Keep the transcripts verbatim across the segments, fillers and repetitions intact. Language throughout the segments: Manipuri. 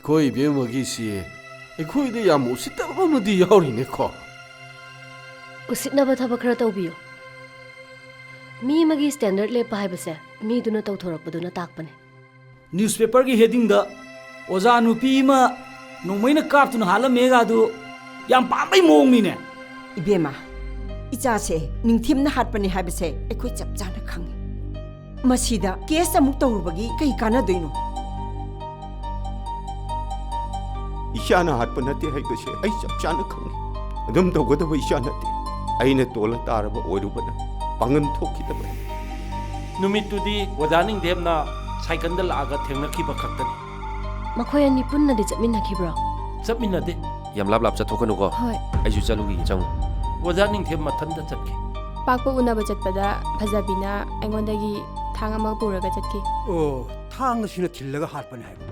ꯑꯩꯈꯣꯏ ꯏꯕꯦꯝꯃꯒꯤꯁꯤ ꯑꯩꯈꯣꯏꯗ ꯌꯥꯝ ꯎꯁꯤꯠꯇꯕ ꯑꯃꯗꯤ ꯌꯥꯎꯔꯤꯅꯦꯀꯣ꯫ ꯎꯁꯤꯠꯅꯕ ꯊꯕꯛ ꯈꯔ ꯇꯧꯕꯤꯌꯨ꯫ ꯃꯤ ꯑꯃꯒꯤ ꯁ꯭ꯇꯦꯟꯗꯔꯠ ꯂꯦꯞꯄ ꯍꯥꯏꯕꯁꯦ ꯃꯤꯗꯨꯅ ꯇꯧꯊꯣꯔꯛꯄꯗꯨꯅ ꯇꯥꯛꯄꯅꯦ꯫ ꯅ꯭ꯌꯨꯁꯄꯦꯄꯔꯒꯤ ꯍꯦꯗꯤꯡꯗ ꯑꯣꯖꯥ ꯅꯨꯄꯤ ꯑꯃ ꯅꯣꯡꯃꯩꯅ ꯀꯥꯞꯇꯨꯅ ꯍꯥꯠꯂꯝꯃꯦꯒ ꯑꯗꯨ ꯌꯥꯝ ꯄꯥꯝꯕꯩ ꯃꯑꯣꯡꯅꯤꯅꯦ꯫ ꯏꯕꯦꯝꯃ, ꯏꯆꯥꯁꯦ ꯅꯤꯡꯊꯤꯝꯅ ꯍꯥꯠꯄꯅꯤ ꯍꯥꯏꯕꯁꯦ ꯑꯩꯈꯣꯏ ꯆꯞ ꯆꯥꯅ ꯈꯪꯉꯤ꯫ ꯃꯁꯤꯗ ꯀꯦꯁ ꯑꯃꯨꯛ ꯇꯧꯔꯨꯕꯒꯤ ꯀꯩ ꯀꯥꯟꯅꯗꯣꯏꯅꯣ? ꯏꯆꯥꯅ ꯍꯥꯠꯄ ꯅꯠꯇꯦ ꯍꯥꯏꯕꯁꯦ ꯑꯩ ꯆꯞ ꯆꯥꯅ ꯈꯪꯉꯤ꯫ ꯑꯗꯨꯝ ꯇꯧꯒꯗꯕ ꯏꯆꯥ ꯅꯠꯇꯦ꯫ ꯑꯩꯅ ꯇꯣꯜꯂ ꯇꯥꯔꯕ ꯑꯣꯏꯔꯨꯕꯅ ꯄꯥꯡꯒꯜ ꯊꯣꯛꯈꯤꯗꯕꯅꯤ꯫ ꯅꯨꯃꯤꯠꯇꯨꯗꯤ ꯑꯣꯖꯥ ꯅꯤꯡꯊꯦꯝꯅ ꯁꯥꯏꯀꯜꯗ ꯂꯥꯛꯑꯒ ꯊꯦꯡꯅꯈꯤꯕ ꯈꯛꯇꯅꯤ꯫ ꯃꯈꯣꯏ ꯑꯅꯤ ꯄꯨꯟꯅꯗꯤ ꯆꯠꯃꯤꯟꯅꯈꯤꯕ꯭ꯔꯣ? ꯆꯠꯃꯤꯟꯅꯗꯦ꯫ ꯌꯥꯝ ꯂꯥꯞ ꯂꯥꯞ ꯆꯠꯊꯣꯛꯀꯅꯨꯀꯣ꯫ ꯍꯣꯏ꯫ ꯑꯩꯁꯨ ꯆꯠꯂꯨꯈꯤꯒꯦ, ꯆꯪꯉꯨ꯫ ꯑꯣꯖꯥ ꯅꯤꯡꯊꯦꯝ ꯃꯊꯟꯇ ꯆꯠꯈꯤ꯫ ꯄꯥꯛꯄ ꯎꯅꯕ ꯆꯠꯄꯗ ꯐꯖꯕꯤꯅ ꯑꯩꯉꯣꯟꯗꯒꯤ ꯊꯥꯡ ꯑꯃ ꯄꯨꯔꯒ ꯆꯠꯈꯤ꯫ ꯑꯣ, ꯊꯥꯡ ꯑꯁꯤꯅ ꯊꯤꯜꯂꯒ ꯍꯥꯠꯄꯅꯦ ꯍꯥꯏꯕ꯫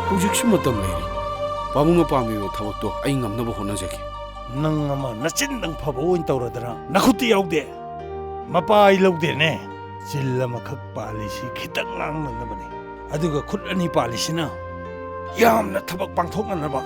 ꯍꯧꯖꯤꯛꯁꯨ ꯃꯇꯝ ꯂꯩꯔꯤ꯫ ꯄꯥꯕꯨꯡꯅ ꯄꯥꯝꯃꯤꯕ ꯊꯕꯛꯇꯣ ꯑꯩ ꯉꯝꯅꯕ ꯍꯣꯠꯅꯖꯒꯦ꯫ ꯅꯪ ꯑꯃ ꯅꯆꯤꯟꯗꯪ ꯐꯕ ꯑꯣꯏꯅ ꯇꯧꯔꯗꯅ ꯅꯈꯨꯠꯇꯤ ꯌꯥꯎꯗꯦ꯫ ꯃꯄꯥ ꯑꯩ ꯂꯧꯗꯦꯅꯦ꯫ ꯆꯤꯜ ꯑꯃꯈꯛ ꯄꯥꯜꯂꯤꯁꯤ ꯈꯤꯇꯪ ꯉꯥꯡꯅꯅꯕꯅꯤ꯫ ꯑꯗꯨꯒ ꯈꯨꯠ ꯑꯅꯤ ꯄꯥꯜꯂꯤꯁꯤꯅ ꯌꯥꯝꯅ ꯊꯕꯛ ꯄꯥꯡꯊꯣꯛꯅꯅꯕ꯫